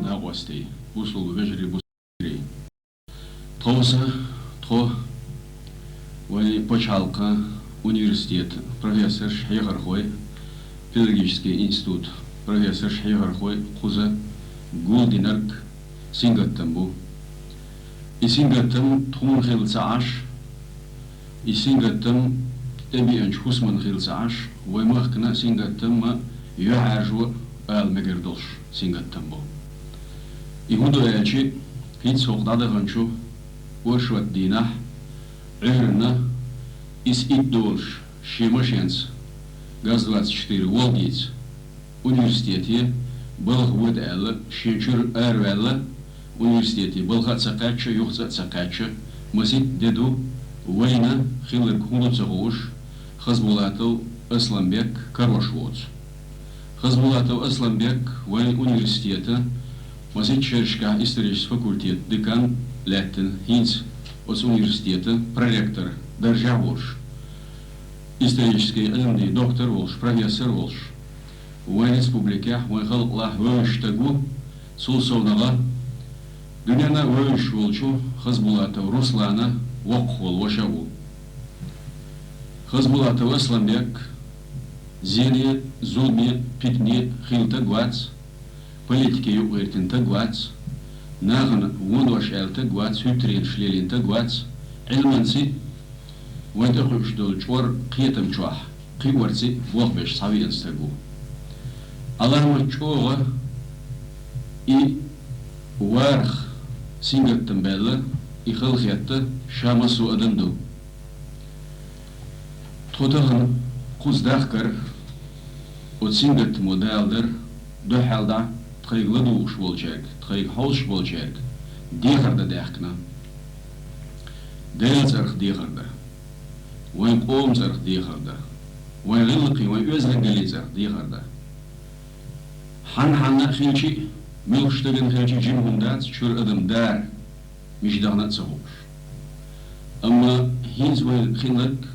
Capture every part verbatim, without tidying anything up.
накъостий, бусулба вежарий, бусулба вежарий. Тховса тхо вай пачхьалкхан университета профессорш, хьехархой, педагогический институт профессорш, хьехархой кхуза гулдинарг сингаттам бу. И сингаттам тхона хилла ца Ӏаш, и сингаттам тӀебеанча хӀусамна хилла ца Ӏаш, вай махкана сингаттам ма юьхьӀаьржо ала мегар долуш сингаттам бу. И хӀун ду аьлча, хӀинца хӀокху дӀадаханчу оршот дийнахь Ӏуьйранна исс итт долуш шен машенца ГАЗ двадцать четыре «Волгица» университете балха вода аьлла, шен чуьра араваьлла, университете балха а ца кхаьчча, юха цӀа а ца кхаьчча, масийтта де ду, вайна хилларг хӀун ду ца хууш, Хазбулатов Асламбек карош воцу. Хазбулатов Асламбек вайн университета масийтта шерашкахь исторический факультет декан лаьттина, хӀинца оцу университета проректор даржехь волуш, исторический Ӏилманийн доктор волуш, профессор волуш, вайн республикехь, вайн халкъалахь вевзаш стаг ву. Цул совнагӀа, дуьненна а вевзаш волчу Хазбулатов Руслана воккхах волу ваша а ву. Хазбулатов Асламбек зене, зуламе, питане хилла стаг вац, политике юкъагӀертина стаг вац, нахана вон дош аьлла стаг вац, хӀуьттаренаш лелийна стаг вац, Ӏилманций, вайн тӀекхуьуш долу чкъор кхетам чохь кхиорций а болх беш схьавеана стаг ву. Ӏаламат чӀогӀа и варах сингаттам баьлла, и халахетта ша массо а адам ду. Тхо тахана кхуза дахкар, оцу сингаттамо даладар, дуьхьал дӀа тхайга ладугӀуш волчаьрга, тхайга хьовсуш болчаьрга дехар дан даьхкина. Делан цӀарах дехар дан, вайн къоман цӀарах дехар дан, вайн гӀиллакхийн, вайн оьздангаллин цӀарах дехар дан. Хьанна-хьанна а хилчи а, муьлххачу стагана хилчи а жима хӀума дац чуьра адам дара, мича дахана а ца хууш. Амма хӀинца вайн хилларг,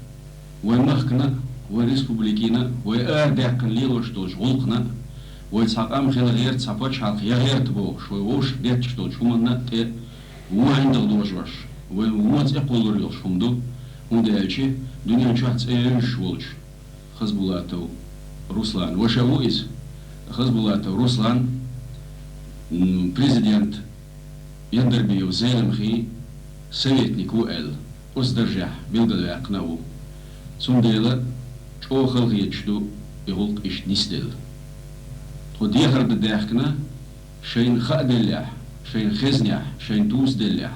вайн махкана а, вайн республикина а, вай арадаьккхина лелош долчу гӀуллакхна а, вай цхьа къам хила гӀерта, цхьа пачхьалкх ян гӀерта бохуш, вай вовшах детташ долчу хӀуманна а тӀе вон ӀиндагӀ дожош, вайн вон цӀе кхуллур йолуш хӀума ду, хӀунда аьлча дуьнен чохь цӀе йевзаш волчу Хазбулатов Руслан ваша а ву иза. Хазбулатов Руслан, м, президент Яндарбиев Зелимхин советник ву аьлла, оцу даржехь билгалваьккхина а ву. Цундела чӀогӀа халахеташ ду и гӀуллакх иштта нисделла. Тхо дехар дан даьхкина, шайна хааделлехь, шайна хезнехь, шайна тусаделлехь,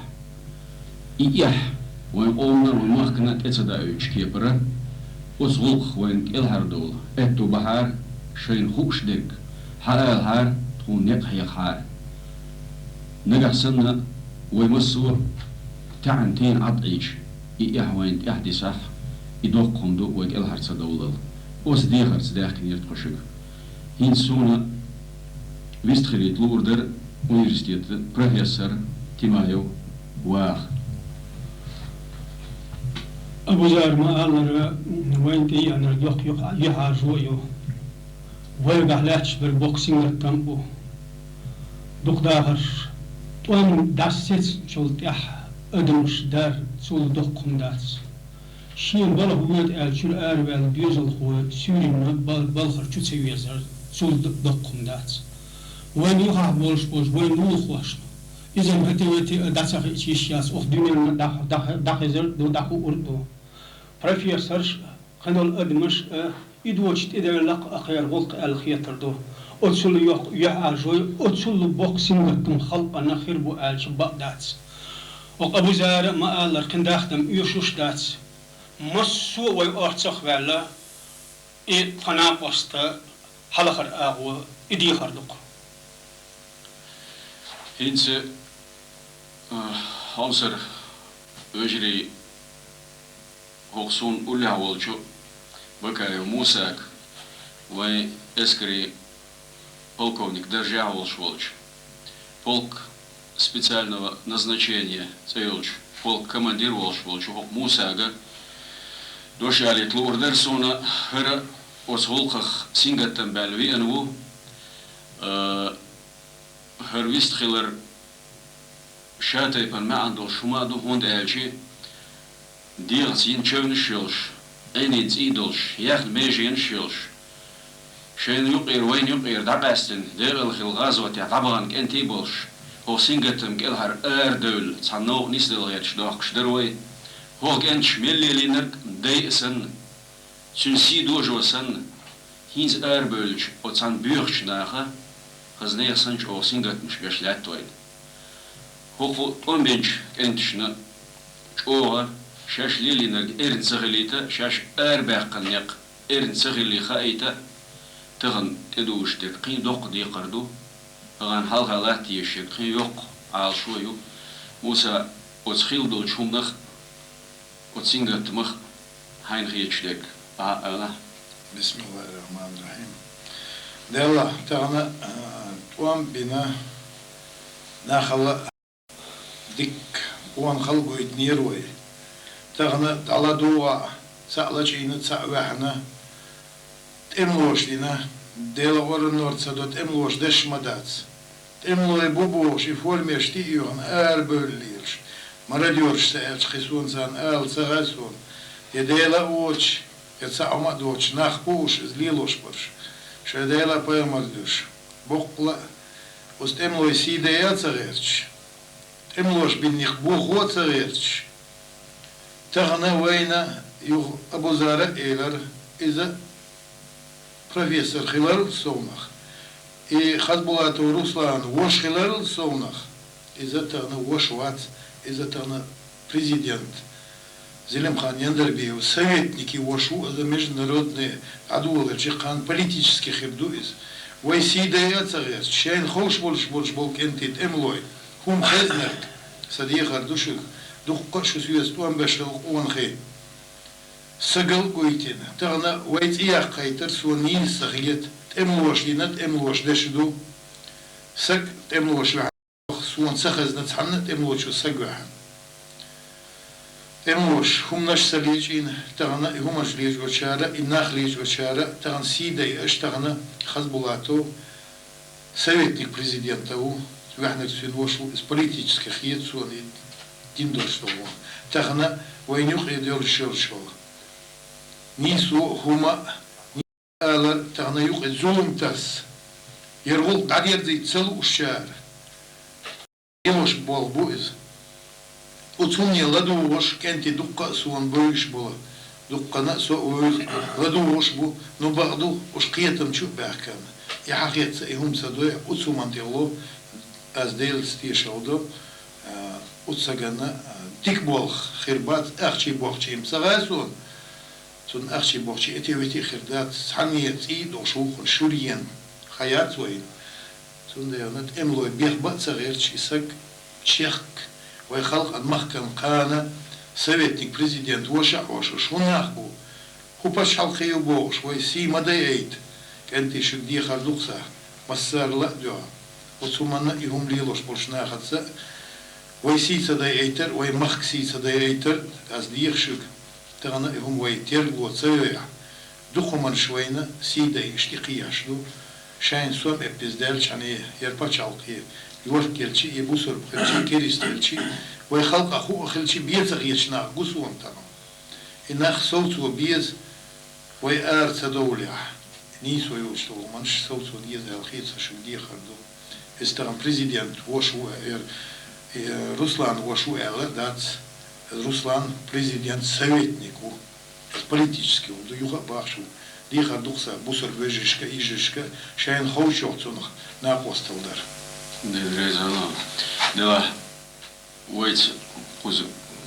и эхь вайн къомана а, вайн махкана а тӀе ца даийтучу кепара, оцу гӀуллакхах вайна кӀелхьардовла аьтто бахьара, шайна хууш дерг хьаалахьара, тхуна некъ хьехахьара. Нагахь санна вай массо а таьӀна тийна Ӏад Ӏийча, и эхь вайна тӀаьхьа дисахь, и доккха хӀума ду вай кӀелхьара ца довлал. Оцу дехарца даьхкинера тхо шуьга. ХӀинца суна вистхилийта луур дара университета профессор Тимаев Ваха. Абузара ма-аллара, вайна тӀееанарг йоккха юьхь-, юьхьӀаьржо а ю. Вайгахь лаьтташ берг боккха сингаттам а бу. Дукха дахарш тӀом дӀасацийначул тӀаьхьа адамаш дар цул доккха хӀума дац. Шена балха воьду аьлла чуьра араваьлла доьзалхо суьйранна бал-, балхара чу ца везар цул д-, доккха хӀума дац. Вайна юххехь болуш болчу вайн мулахошна иза хӀетте-ветте а дӀа ца хиъча йиш яц, оха дуьненна дӀа-, дӀа-, дӀахезар а ду, дӀахуур а ду. Профессорш а, кхидолу адамаш а, и доцуш тӀедевлла а кхеран гӀуллакх аьлла хетар ду. Оццул йоккха юьхьӀаьржо, оццул боккха сингаттам халкъана хир бу аьлча бакъ дац. Оха Абузара а ма-аллара, кхин дахдам оьшуш а дац. Массо а вай орцах а ваьлла, и тхан накъоста хьалхара агӀо и дехар ду-кх. ХӀинца, а, хьовсара вежарий, хӀокху суна уллехь волчу Бакаев Мусага, вайн эскарийн полковник даржехь волуш волчу, полк специального назначения цӀе йолчу полк командир волуш волчу хӀокху Мусага дош ялийта луур дара суна, хӀара оцу гӀуллакхах сингаттам баьлла веана ву, а, ХӀара вист хилар ша тайпана маьӀна долуш хӀума а ду, хӀунда аьлча дегӀаца йина чевнаш а йолуш, Ӏийнийн цӀий а долуш, яьхна меженаш а йолуш, шайна юкъера, вайна юкъера дӀакъаьстина, декъала хилла гӀазотехь дӀабахана кӀентий а болуш, хӀокху сингаттам кӀелхьара арадевлла цхьана новкъа нисдала гӀерташ дохкуш дара вай. ХӀокху кӀенташа мел лелийнарг дай а санна, цуьнан сий дожо санна, хӀинца арабевллачу оцу цхьана боьхачу наха, хаза нехан санна чӀогӀа хӀокху сингаттамаш беш лаьтта вайна. ХӀокху тӀом бинчу кӀенташна чӀогӀа шаьш лелийнарг эрна ца хилийта, шаьш арабаьккхина некъ эрна ца хилли хаийта, тахана тӀедугӀуш дерг кхин доккха декхар ду, тахана хьалха латта езаш ерг кхин йоккха Ӏалашо ю. Муса, оцу хилла долчу хӀуманах, оцу сингаттамах хьайна хеташ дерг ахьа а алахь. Бисмиллахир-рахманир-рахим. Делла, тахана, а, тӀом бина, нахала дикка къонахалла гойтинера вай. Тахана дӀаладогӀа, цхьаъ лачкъийна, цхьаъ ваьхьна, тӀемалош дина, Делан оран нор ца до, тӀемалош деш ма дац. ТӀемалой бу бохуш, и формеш тӀе а оьхна, арабевлла лелаш. Мародёраш ца аьлча, кхин суна царна ала ца хаьа суна. Я Дела а воцуш, я цхьа хӀума а доцуш нах бу уьш иза лелош бараш. Шайн Дела а пайхамар дуьйш. Боккъала а, оцу тӀемалой сий дайа а ца гӀерташ, тӀемалоша биннех бохо а ца гӀерташ, тахана вайна юха Абузара а элира, иза профессор хиларал совнах, и Хасбулатов Руслан воша хиларал совнах, иза тахана воша вац, иза тахана президент Зелимхан Яндарбиев советники воша ву, иза международный дӀадолалча кхана политически хир ду иза. Вай сий дайа а ца гӀерташ, шайна ховш болуш болуш болу кӀентий тӀемалой, хӀума хезнарг, сан дехар ду шуьга, дуккха а шу соьца тӀом беш хилла къонахий. Сагал а гойтина, тахана вай цӀе яккхайтар суна нийса ца хета, тӀемалоша дина, тӀемалоша деш ду. Саг тӀемалоша ваьхьна, суна ца хезна цхьанна а тӀемалочо саг ваьхьна. ТӀемалоша хӀуманаш а ца лечкъийна, тахана и хӀуманаш лечкъочара, и нах лечкъочара, тахана сий дайа аша, тахана Хасбулатов советник президента ву, ваьхьнарг цуьнан воша ву, иза политически хета суна и дина долуш долу хӀума. Тахана вайна юкъе долуш йолуш йолу нийсо а, хӀума а, алар, тахана юкъе зулам тасса, яра гӀуллакх дӀадерзийта ца луушчара лелош болу бу иза. Оцу хӀумане ладугӀуш кӀентий дуккха а суна бевзаш болу, дуккхана а со а вевза, ладугӀуш бу, ну, бакъду, уьш кхетам чу а баьхкина. И хьан хетта и хӀума ца дой, оцу хӀуманна тӀе ло, ас Делаца тешалла до, а, оцу саганна, а, дика болх хир бац, ахчий-бохчий-м ца гӀа суна. Цунна ахчий-бохчий эти-вети хир дац, цхьанне цӀий а долуш вукхунна шура йина хьаяц вайна. Цундела тӀемалой бех бан а ца гӀерташ и саг чехка, вай халкъан махкан кхана советник президент воша а воша, хӀун нах бу, хӀун пачхьалкхе ю бохуш, вай сий ма дайайта, кӀентий шуьга дехар ду-кх сан, массарал а дуьхьа. Оцу хӀуманна и хӀума лелош болуш нахаца а вай сий ца дайайтар, вай махка сий ца дайайтар, ас деха шуьга. Тахана и хӀума вай терго ца йойахь, дукха хӀуманаш вайна сий дайъаш тӀекхехьаш ду. Шайна сом эппиз даьллачхьана, яра пачхьалкхе йорг елчи, я бусурба хилчи, керист елчи, вай халкъах хӀуъа хилчи, бен ца хеташ нах гу суна тахана. И нах совцо беза, вай ара ца довлехь, нийсо йолуш долу хӀуманаш совцо деза аьлла хета сан шуьга дехар ду. Иза тахана президент воша ву, э, э, Руслан воша ву аьлла а дац. Иза Руслан президент советник ву. Иза политически ву, ду юха а бахаш ву. Дехар ду-кх сан бусурба вежаршка а, йижаршка а, шайна ховш йолу цунах накъосталла дар. Дела реза хуьлда. Дела, вайца кхуза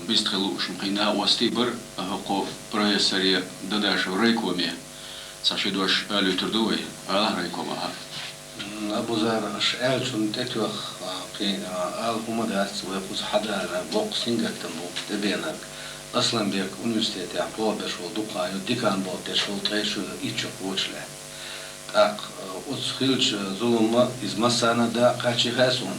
вист хила лууш ма кхин накъостий бара, а хӀокху профессоре Дадашев райкоме цхьа ши дош алуьйтур ду вай, алахь райкомахьа. М, Абузар, аша аьллачунна тӀетоьхна, а, кхин, а, ала хӀума дац, вай кхуза хьадалар боккха сингаттам бу тӀебеанарг. Асланбек университетехь пхьо беш волу дукха ю, декан болх беш волу, ткъе шуьйра итт шо кхочуш лаьтта. ТӀаккха, а, оцу хиллачу зуламна иза массарна а дакъа кхаьчна хаьа суна.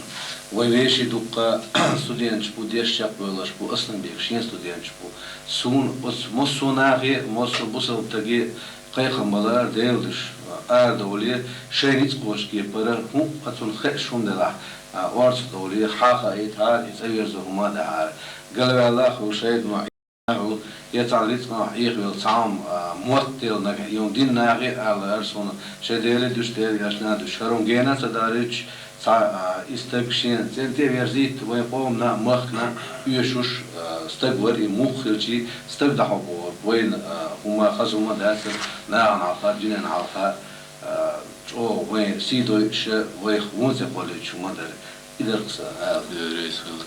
Вай вешин дуккха студенташ бу, дешна чекхбевлларш бу, Асланбек шен студенташ бу. Суна оцу массо а нахе, массо а бусалба стаге Пайхамар Дала душ арадовле, шайн ницкъ кхочу кепара, хӀун а цунна хезаш хӀума делахь, а, орцах довле, хьахаийтахьара, и цӀа верзо хӀума а дахьара. Галваьлла хӀу шайтӀано, хӀу, я цхьана рицкъанах Ӏехавелла цхьа хӀума, а, мотт делла нагахь, и хӀума дина нахе а ала лаьара суна, шайн Деле душ, Делан Элчане душ, хӀара хӀума гена а ца даруьйтуш, цхьа, а, и стаг шен цӀен тӀе а верзийта, вайн къомана а, махкана а оьшуш, а, стаг вара и, муха хилча а, стаг дӀахьо бохург, вайна, а, хӀума, хаза хӀума дацара, нахана хьалха, дуьненна хьалха, а, чӀогӀа вайн сий дойуш, вайх вон цӀе кхоллуьйтуш хӀума дара. И дара-кх сан ала. Дела реза хила.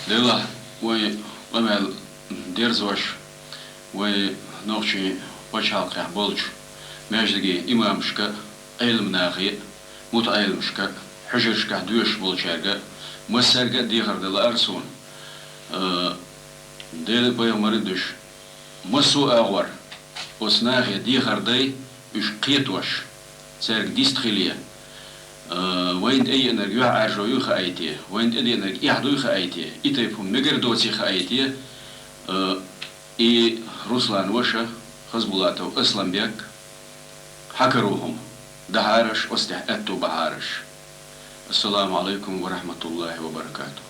Делахь, вай къамел дерзош, вай нохчийн пачхьалкхехь болчу маьждигийн имамашка а, Ӏеламнахе а, мутаӀеламашка а, хьуьжаршкахь доьшуш болчаьрга а, массаьрга а дехар дан лаьара суна. Э, Делан пайхамара душ, массо а агӀор оцу нахе дехар дай, уьш кхетош, цаьрга дистхиле, э, вайна тӀееанарг юьхьӀаьржо юй хаийте, вайна тӀедеанарг эхь дуй хаийте, и тайпа хӀума мегар доций хаийте, э, и Руслан ваша Хазбулатов Асламбек, хьан каро хӀума дахьараш, оцу тӀехь аьтто бахьараш. Ассаламу Ӏалайкум ва рахьматуллахӀи ва баракатухӀ.